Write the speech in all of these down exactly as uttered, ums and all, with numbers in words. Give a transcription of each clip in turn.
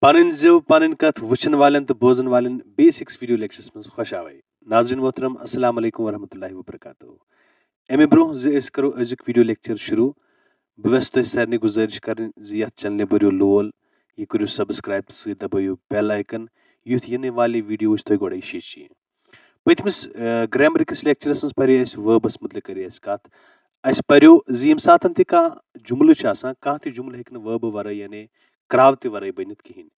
پنٕنۍ زٮ۪و، پنٕنۍ کتھ وٕچھن والٮ۪ن تہٕ بوزن والٮ۪ن بیسکس ویڈیو لیکچرس منٛز خۄش آوے۔ ناظرین محترم، السلام علیکم ورحمۃ اللہ وبرکاتہ۔ امہِ برونٛہہ زِ أسۍ کرو أزیُک ویڈیو لیکچر شروع، بہٕ ویژھٕ تۄہہِ سارنٕے گُزٲرِش کرٕنۍ زِ یتھ چینلہِ بٔرِو لول، یہِ کٔرِو سبسکرایب تہٕ سۭتۍ دبٲیِو بیل آیکن، یُتھ یِنہٕ والہِ ویڈیوٕچ تۄہہِ گۄڈے شیٚچھ یِیہِ۔ پٔتمِس، آ، گرامرکِس لیکچرس منٛز پرے اَسہِ وٲبس مُتعلِق، کرے اَسہِ کتھ۔ اَسہِ پریو زِ ییٚمہِ ساتن تہِ کانٛہہ جملہٕ چھُ آسان، کانٛہہ تہِ جملہٕ ہیٚکہِ نہٕ وٲبہٕ ورٲے، یعنی کراوتہِ ورٲے بٔنِتھ کِہینۍ۔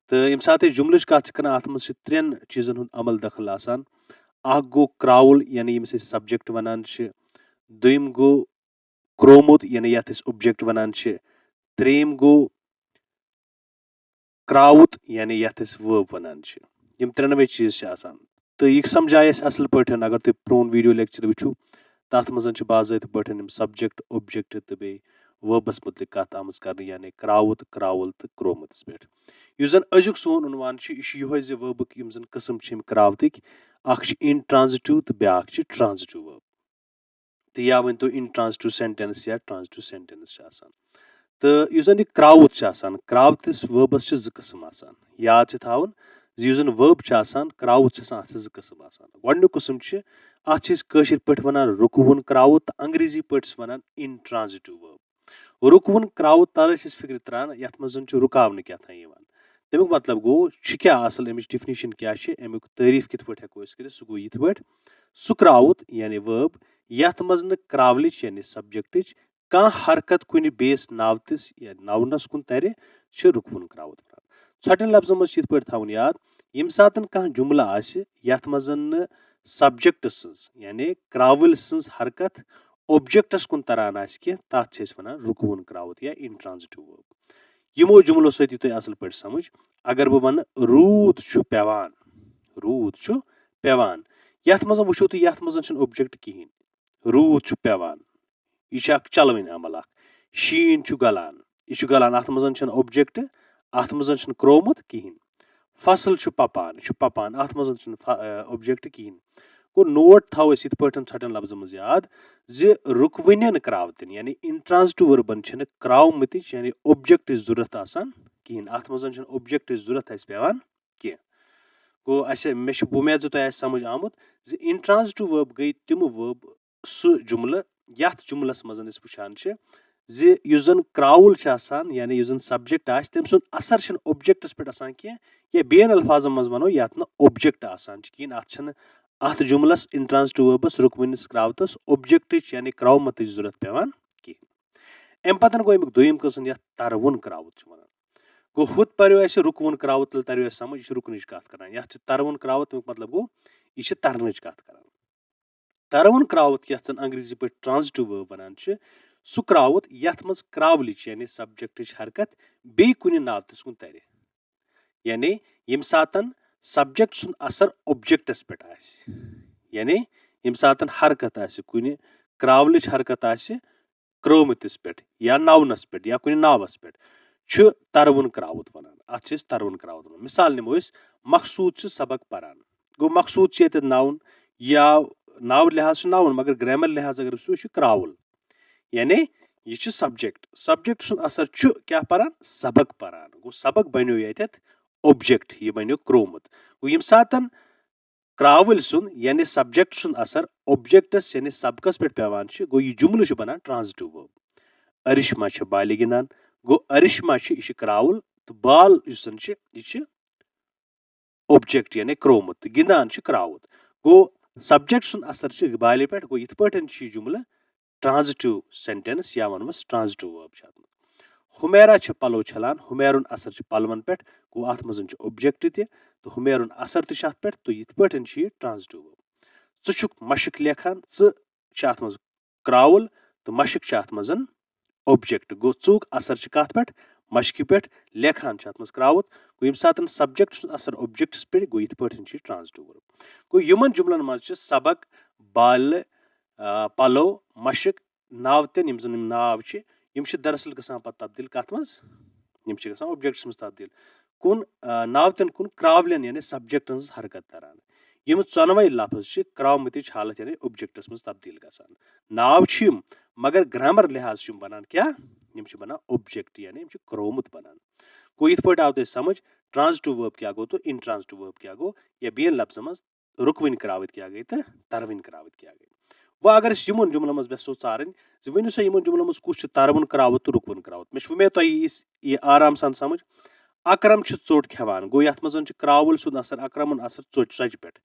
تہٕ ییٚمہِ ساتہٕ أسۍ جملٕچ کتھ چھِ کران، اتھ منٛز چھِ ترٛٮ۪ن چیٖزن ہُنٛد عمل دخل آسان۔ اکھ گوٚو کراوُل، یعنی ییٚمِس أسۍ سبجیکٹ ونان چھِ۔ دوٚیِم گوٚو کرٛومُت، یعنی یتھ أسۍ اوبجیکٹ ونان چھِ۔ ترٛیٚیِم گوٚو کراوُت، یعنی یتھ أسۍ وٲب ونان چھِ۔ یِم ترٛٮ۪نوَے چیٖز چھِ آسان۔ تہٕ یہِ سمجھایہِ اَسہِ اَصٕل پٲٹھۍ، اگر تُہۍ پرٛون ویڈیو لیکچر وٕچھِو، تَتھ منٛز چھِ باضٲبطہٕ پٲٹھۍ یِم سبجیکٹ، اوبجیکٹ تہٕ بیٚیہِ وٲبَس مُتعلِق کَتھ آمٕژ کرنہٕ، یعنی کراوُت، کراوُل تہٕ کرٛومُتَس پٮ۪ٹھ۔ یُس زَن أزیُک سون عنوان چھُ، یہِ چھُ یِہوٚے زِ وٲبٕکۍ یِم زَن قٕسم چھِ یِم کراوتٕکۍ، اَکھ چھِ intransitive تہٕ بیٛاکھ چھِ transitive verb۔ تہٕ یا ؤنۍ تو intransitive sentence یا transitive sentence چھِ آسان۔ تہٕ یُس زَن یہِ کراوُت چھُ آسان، کراوتِس وٲبَس چھِ زٕ قٕسم آسان۔ یاد چھِ تھاوُن زِ یُس زَن وٲب چھُ آسان، کراوُت چھُ آسان، اَتھ چھِ زٕ قٕسم آسان۔ گۄڈٕنیُک قٕسم چھُ، اَتھ چھِ أسۍ کٲشِر پٲٹھۍ وَنان رُکوُن کراوُت تہٕ انگریزی پٲٹھۍ چھِ وَنان intransitive verb۔ رُکوُن کراوُت تَلہٕ چھِ أسۍ فِکرِ تران، یَتھ منٛز زَن چھُ رُکاونہٕ کیٛاہ تام یِوان۔ تَمیُک مطلب گوٚو، چھُ کیٛاہ اَصٕل، اَمِچ definition کیٛاہ چھِ، اَمیُک تعریٖف کِتھ پٲٹھۍ ہٮ۪کو أسۍ کٔرِتھ؟ سُہ گوٚو یِتھ پٲٹھۍ، سُہ کراوُت، یعنی verb، یَتھ منٛز نہٕ کراولٕچ، یعنی سبجیکٹٕچ کانٛہہ حرکت کُنہِ بیٚیِس ناوتِس یا ناونس کُن ترِ، چھِ رُکوُن کراوت ونان۔ ژھۄٹٮ۪ن لفظن منٛز چھِ یِتھ پٲٹھۍ تھاوُن یاد، ییٚمہِ ساتن کانٛہہ جملہٕ آسہِ، یتھ منٛز نہٕ سبجیکٹ سٕنٛز، یعنی کراوٕلۍ سٕنٛز حرکت اوبجیکٹس کُن تران آسہِ کینٛہہ، تتھ چھِ أسۍ ونان رُکوُن کراوت یا intransitive verb۔ یِمو جملو سۭتۍ یی تۄہہِ اصل پٲٹھۍ سمجھ۔ اگر بہٕ ونہٕ، روٗد چھُ پٮ۪وان، روٗد چھُ پٮ۪وان، یتھ منٛز وٕچھِو تُہۍ، یتھ منٛز چھُنہٕ اوبجیکٹ کِہینۍ۔ روٗد چھُ پٮ۪وان، یہِ چھِ اکھ چلوٕنۍ عمل اکھ۔ شیٖن چھُ گلان، یہِ چھُ گلان، اتھ منٛز چھُنہٕ اوبجیکٹ، اتھ منٛز چھُنہٕ کرٛومُت کِہینۍ۔ فصل چھُ پپان، یہِ چھُ پپان، اتھ منٛز چھُنہٕ ف-، ا، اوبجیکٹ کِہینۍ۔ گوٚو، نوٹ تھاوو أسۍ یِتھ پٲٹھۍ ژھۄٹٮ۪ن لفظن منٛز یاد زِ رُکوٕنٮ۪ن کراوتن، یعنی intransitive verbن چھِنہٕ کراومٕتِچ، یعنی اوبجیکٹٕچ ضروٗرت آسان کِہینۍ۔ اتھ منٛز چھِنہٕ اوبجیکٹٕچ ضروٗرت اَسہِ پٮ۪وان کینٛہہ۔ گوٚو، اَسہِ، مےٚ چھُ، وۄمید زِ تۄہہِ آسہِ سمجھ آمُت زِ intransitive verb گٔے تِم verb، سُہ جملہٕ یتھ جملس منٛز أسۍ وٕچھان چھِ زِ یُس زن کراوُل چھُ آسان، یعنی یُس زن سبجیکٹ آسہِ، تٔمۍ سُنٛد اثر چھُنہٕ اوبجیکٹس پٮ۪ٹھ آسان کینٛہہ، یا بیٚین الفاظن منٛز ونو، یتھ نہٕ اوبجیکٹ آسان چھُ کِہینۍ۔ اتھ چھنہٕ، اتھ جملس، intransitive verbس، رُکوٕنِس کراوتس اوبجیکٹٕچ، یعنی کراومتٕچ ضروٗرت پٮ۪وان کِہینۍ۔ امہِ پتہٕ گوٚو امیُک دوٚیِم قٕسم، یتھ تروُن کراوُت چھِ ونان۔ گوٚو، ہُتھ پریو اَسہِ رُکوُن کراوُت، تیٚلہِ تریو اَسہِ سمجھ، یہِ چھُ رُکنٕچ کتھ کران۔ یتھ چھِ تروُن کراوُت، تمیُک مطلب گوٚو، یہِ چھِ ترنٕچ کتھ کران۔ تروُن کراوُت، یتھ زن انگریزی پٲٹھۍ transitive verb ونان چھِ، سُہ کراوُت، یتھ منٛز کراولٕچ، یعنی سبجیکٹٕچ حرکت بیٚیہِ کُنہِ ناوتِس کُن ترِ۔ یعنی ییٚمہِ ساتن سبجیکٹ سُنٛد اثر اوبجیکٹس پٮ۪ٹھ آسہِ، یعنی ییٚمہِ ساتن حرکت آسہِ، کُنہِ کراولٕچ حرکت آسہِ کرٛومتِس پٮ۪ٹھ یا ناونس پٮ۪ٹھ یا کُنہِ ناوس پٮ۪ٹھ، چھُ تروُن کراوُت ونان۔ اتھ چھِ أسۍ تروُن کراوُت ونان۔ مثال نِمو أسۍ، مقصود چھُ سبق پران۔ گوٚو، مقصود چھُ ییٚتہِ ناوُن، یا ناو لحاظ چھُ ناوُن، مگر گرامر لحاظ اگر وٕچھو، یہِ چھُ کراوُل۔ یعنی یہِ چھُ سبجیکٹ۔ سبجیکٹ سُنٛد اثر چھُ کیٛاہ پران؟ سبق پران۔ گوٚو، سبق بنیو ییٚتٮ۪تھ اوبجیکٹ، یہِ بنیو کرٛومُت۔ گوٚو، ییٚمہِ ساتن کراوٕلۍ سُنٛد، یعنی سبجیکٹ سُنٛد اثر اوبجیکٹس، یعنی سبقس پٮ۪ٹھ پٮ۪وان چھُ، گوٚو، یہِ جملہٕ چھُ بنان transitive verb۔ ارشما چھِ بالہِ گِنٛدان۔ گوٚو، ارشما چھِ، یہِ چھِ کراوُل، تہٕ بال یُس زن چھِ، یہِ چھِ اوبجیکٹ، یعنی کرٛومُت، تہٕ گِنٛدان چھِ کراوُت۔ گوٚو، سبجیکٹ سُنٛد اثر چھُ بالہِ پٮ۪ٹھ۔ گوٚو، یِتھ پٲٹھۍ چھُ یہِ جملہٕ transitive sentence یا ونوس transitive verb چھُ اتھ منٛز۔ حمیرا چھِ پلو چھلان، حمیرُن اثر چھُ پلون پٮ۪ٹھ، گوٚو، اتھ منٛز چھُ اوبجیکٹ تہِ، تہٕ حمیرُن اثر تہِ چھُ اتھ پٮ۪ٹھ، تہٕ یِتھ پٲٹھۍ چھُ یہِ transitive verb۔ ژٕ چھُکھ مشق لیکھان، ژٕ چھِ اتھ منٛز کراوُل تہٕ مشق چھِ اتھ منٛز اوبجیکٹ۔ گوٚو، ژُک اثر چھُ کتھ پٮ۪ٹھ؟ مشقہِ پٮ۪ٹھ۔ لیکھان چھِ اتھ منٛز کراوُت۔ گوٚو، ییٚمہِ ساتن سبجیکٹ سُنٛد اثر اوبجیکٹس پٮ۪ٹھ، گوٚو، یِتھ پٲٹھۍ چھُ یہِ transitive verb۔ گوٚو، یِمن جملن منٛز چھِ سبق، بالہِ، آ، پلو، مشق، ناوتن، یِم زن یِم ناو چھِ، یِم چھِ دراصل گژھان پتہٕ تبدیل کتھ منٛز؟ یِم چھِ گژھان اوبجیکٹس منٛز تبدیل۔ کُن، آ، ناوتن کُن کراولٮ۪ن، یعنی سبجیکٹن ہٕنٛز حرکت تران۔ یِم ژۄنوَے لفظ چھِ کرٛاومٕتِچ حالت یعنی اوبجیکٹس منٛز تبدیٖل گژھان۔ ناو چھِ یِم، مگر گرامر لحاظ چھِ یِم بنان کیٛاہ؟ یِم چھِ بنان اوبجیکٹ، یعنی یِم چھِ کرٛومُت بنان۔ گوٚو یِتھ پٲٹھۍ آو تۄہہِ سمجھ ٹرانزٹیو وٲرب کیٛاہ گوٚو تہٕ انٹرانزٹیو وٲرب کیٛاہ گوٚو، یا بیٚین لفظن منٛز رُکوٕنۍ کرٛاوٕتۍ کیٛاہ گٔے تہٕ تروٕنۍ کرٛاوٕتۍ کیٛاہ گٔے۔ وۄنۍ اگر أسۍ یِمن جملن منٛز یژھو ژارٕنۍ زِ ؤنِو سا یِمن جملن منٛز کُس چھُ تروُن کرٛاوُت تہٕ رُکوُن کرٛاوُت، مےٚ چھُ وۄمید تۄہہِ یی یہِ آرام سان سمجھ۔ اکرم چھُ ژوٚٹ کھٮ۪وان، گوٚو یتھ منٛز چھُ کرٛاوُل سُنٛد اثر، اکرمُن اثر ژوٚٹ، ژۄچہِ پٮ۪ٹھ۔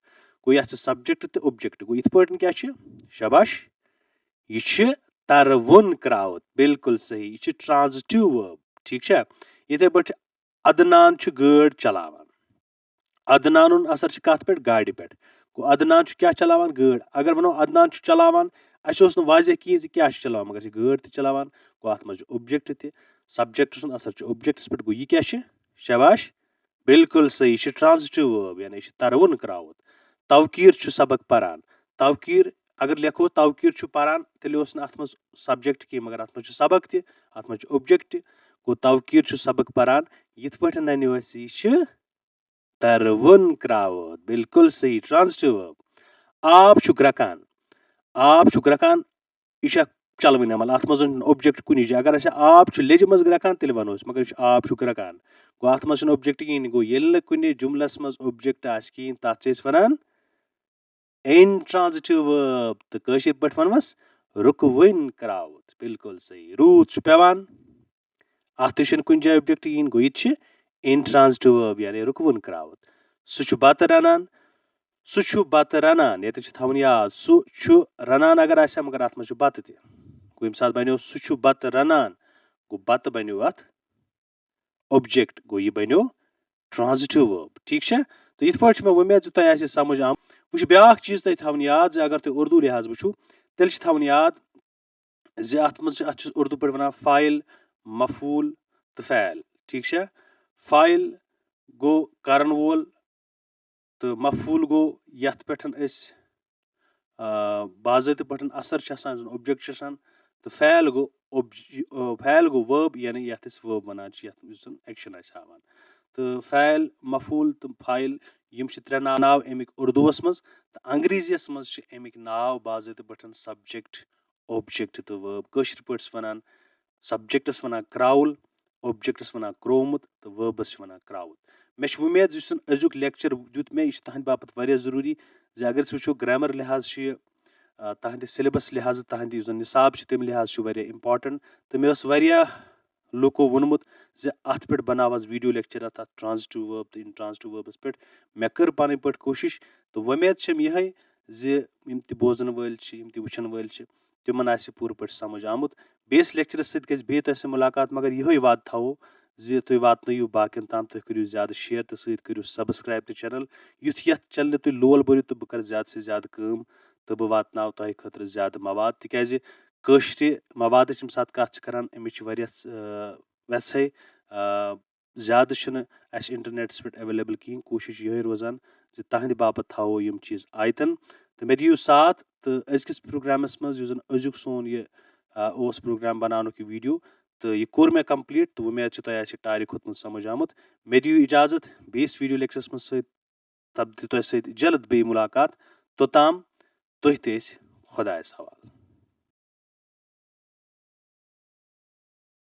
گوٚو یتھ چھِ سبجیکٹ تہٕ اوبجیکٹ۔ گوٚو یِتھ پٲٹھۍ کیٛاہ چھِ؟ شاباش، یہِ چھِ تروُن کرٛاوُت، بالکل صحیح، یہِ چھِ ٹرانزٹیو وٲرب، ٹھیٖک چھا؟ یِتھے پٲٹھۍ چھِ عدنان چھُ گٲڑۍ چلاوان۔ عدنانُن اثر چھُ کتھ پٮ۪ٹھ؟ گاڑِ پٮ۪ٹھ۔ گوٚو عدنان چھُ کیٛاہ چلاوان؟ گٲڑۍ۔ اگر ونو عدنان چھُ چلاوان، اسہِ اوس نہٕ واضح کِہیٖنۍ زِ کیٛاہ چھُ چلاوان، مگر چھِ گٲڑۍ تہِ چلاوان۔ گوٚو اتھ منٛز چھُ اوبجیکٹ تہِ، سبجیکٹ سُنٛد اثر چھُ اوبجیکٹس پٮ۪ٹھ۔ گوٚو یہِ کیٛاہ چھُ؟ شاباش، بالکل صحیح، یہِ چھُ ٹرانزٹیو وٲرب، یعنی یہِ چھُ تروُن کرٛاوُت۔ توقیٖر چھُ سبق پران۔ توقیٖر اگر لیکھو توقیٖر چھُ پران، تیٚلہِ اوس نہٕ اتھ منٛز سبجیکٹ کینٛہہ، مگر اتھ منٛز چھُ سبق تہِ، اتھ منٛز چھُ اوبجیکٹ تہِ۔ گوٚو توقیٖر چھُ سبق پران۔ یِتھ پٲٹھۍ ننیو اسہِ یہِ چھُ تروُن کرٛاوُت، بالکل صحیح، ٹرانزٹیو وٲرب۔ آب چھُ گرٛکان، آب چھُ گرٛکان، یہِ چھُ اکھ چلوٕنۍ عمل، اتھ منٛز چھُنہٕ اوبجیکٹ کُنی جایہِ۔ اگر اسہِ آب چھُ لیٚجہِ منٛز گرٛکان، تیٚلہِ ونو أسۍ، مگر یہِ چھُ آب چھُ گرٛکان۔ گوٚو اتھ منٛز چھُنہٕ اوبجیکٹ کِہیٖنۍ۔ گوٚو ییٚلہِ نہٕ کُنہِ جملس منٛز اوبجیکٹ آسہِ کِہیٖنۍ، تتھ چھِ أسۍ ونان انٹرانزٹیو وٲرب، تہٕ کٲشِر پٲٹھۍ ونوس رُکوٕنۍ کرٛاوُت۔ بالکل صحیح، روٗد چھُ پٮ۪وان، اتھ تہِ چھُنہٕ کُنہِ جایہِ اوبجیکٹ کِہیٖنۍ۔ گوٚو یہِ تہِ چھُ انٹرانزٹیو وٲرب، یعنی رُکوُن کرٛاوُت۔ سُہ چھُ بتہٕ رنان، سُہ چھُ بتہٕ رنان، ییٚتہِ چھُ تھاوُن یاد، سُہ چھُ رنان اگر آسہِ ہا، مگر اتھ منٛز چھُ بتہٕ تہِ۔ گوٚو ییٚمہِ ساتہٕ بنیو سُہ چھُ بتہٕ رنان، گوٚو بتہٕ بنیو اتھ اوبجیکٹ، گوٚو یہِ بنیو ٹرانزٹیو وٲرب، ٹھیٖک چھا؟ تہٕ یِتھ پٲٹھۍ چھِ مےٚ وۄمید زِ تۄہہِ آسہِ سمجھ آمُت۔ وۄنۍ چھُ بیٛاکھ چیٖز تۄہہِ تھاوُن یاد زِ اگر تُہۍ اردو لحاظ وٕچھِو، تیٚلہِ چھِ تھاوُن یاد زِ اتھ منٛز چھِ، اتھ چھِ اردو پٲٹھۍ ونان فاعل، مفعول تہٕ فعل، ٹھیٖک چھا؟ فاعل گوٚو کرن وول تہٕ مفعول گوٚو یتھ پٮ۪ٹھ أسۍ، آ، باضٲبطہٕ پٲٹھۍ اثر چھُ آسان، یُس زن اوبجیکٹ چھُ آسان، تہٕ فعل گوٚو اوبج-، آ، فعل گوٚو وٲرب، یعنی یتھ أسۍ وٲرب ونان چھِ، یتھ یُس زن ایکشن آسہِ ہاوان۔ تہٕ فعل، مفعول تہٕ فاعل، یِم چھِ ترٛےٚ ناو امیِکۍ اردوٗوس منٛز، تہٕ انگریزیس منٛز چھِ امیِکۍ ناو باضٲبطہٕ پٲٹھۍ سبجیکٹ، اوبجیکٹ تہٕ وٲرب۔ کٲشِر پٲٹھۍ چھِ ونان سبجیکٹس ونان کرٛاوُل، اوبجیکٹس ونان کرٛومُت تہٕ وٲربس چھِ ونان کرٛاوُت۔ مےٚ چھِ وۄمید زِ یُس زن أزیُک لیکچر دیُت مےٚ، یہِ چھُ تُہنٛدِ باپتھ واریاہ ضروٗری زِ اگر أسۍ وٕچھو گرامر لحاظ چھُ یہِ، آ، تُہنٛدِ سلیبس لحاظہٕ، تُہنٛدِ یُس زن نصاب چھُ تمہِ لحاظہٕ چھُ واریاہ امپارٹنٹ۔ تہٕ مےٚ اوس واریاہ لُکو ووٚنمُت زِ اتھ پٮ۪ٹھ بناو حظ ویٖڈیو لیکچر، اتھ، اتھ ٹرانزٹیو وٲرب تہٕ انٹرانزٹیو وٲربس پٮ۪ٹھ۔ مےٚ کٔر پنٕنۍ پٲٹھۍ کوٗشش تہٕ وۄمید چھم یِہے زِ یِم تہِ بوزن وٲلۍ چھِ، یِم تہِ وٕچھن وٲلۍ چھِ، تِمن آسہِ پوٗرٕ پٲٹھۍ سمجھ آمُت۔ بیٚیِس لیکچرس سۭتۍ گژھِ بیٚیہِ تۄہہِ سۭتۍ مُلاقات، مگر یِہوٚے وعدٕ تھاوو زِ تُہۍ واتنٲیِو باقین تام، تُہۍ کٔرِو زیادٕ share تہٕ سۭتۍ کٔرِو subscribe تہِ channel، یُتھ یتھ channelہِ تُہۍ لول بٔرِو تہٕ بہٕ کرٕ زیادٕ سے زیادٕ کٲم تہٕ بہٕ واتناو تۄہہِ خٲطرٕ زیادٕ مواد، تِکیازِ کٲشرِ موادٕچ ییٚمہِ ساتہٕ کتھ چھِ کران، امِچ چھِ واریاہ، آ، وٮ۪ژھے، آ، زیادٕ چھِنہٕ اَسہِ internetس پٮ۪ٹھ available کِہیٖنۍ۔ کوٗشِش یِہوٚے روزان زِ تَہَنٛدِ باپَتھ تھاوو یِم چیٖز آیتَن۔ تہٕ مےٚ دِیِو ساتھ تہٕ أزکِس پروگرامَس منٛز، یُس زَن أزیُک سون یہِ، آ، اوس پروگرام بَناونُک یہِ video، تہٕ یہِ کوٚر مےٚ complete، تہٕ وۄمید چھِ تۄہہِ آسہِ یہِ ٹارِ کھوٚتمُت سمجھ آمُت۔ مےٚ دِیِو اِجازت، بیٚیِس video lectureس منٛز سۭتۍ سپدِ تۄہہِ سۭتۍ جلد بیٚیہِ مُلاقات۔ توٚتام تُہۍ تہِ ٲسۍ خۄدایَس حوالہٕ۔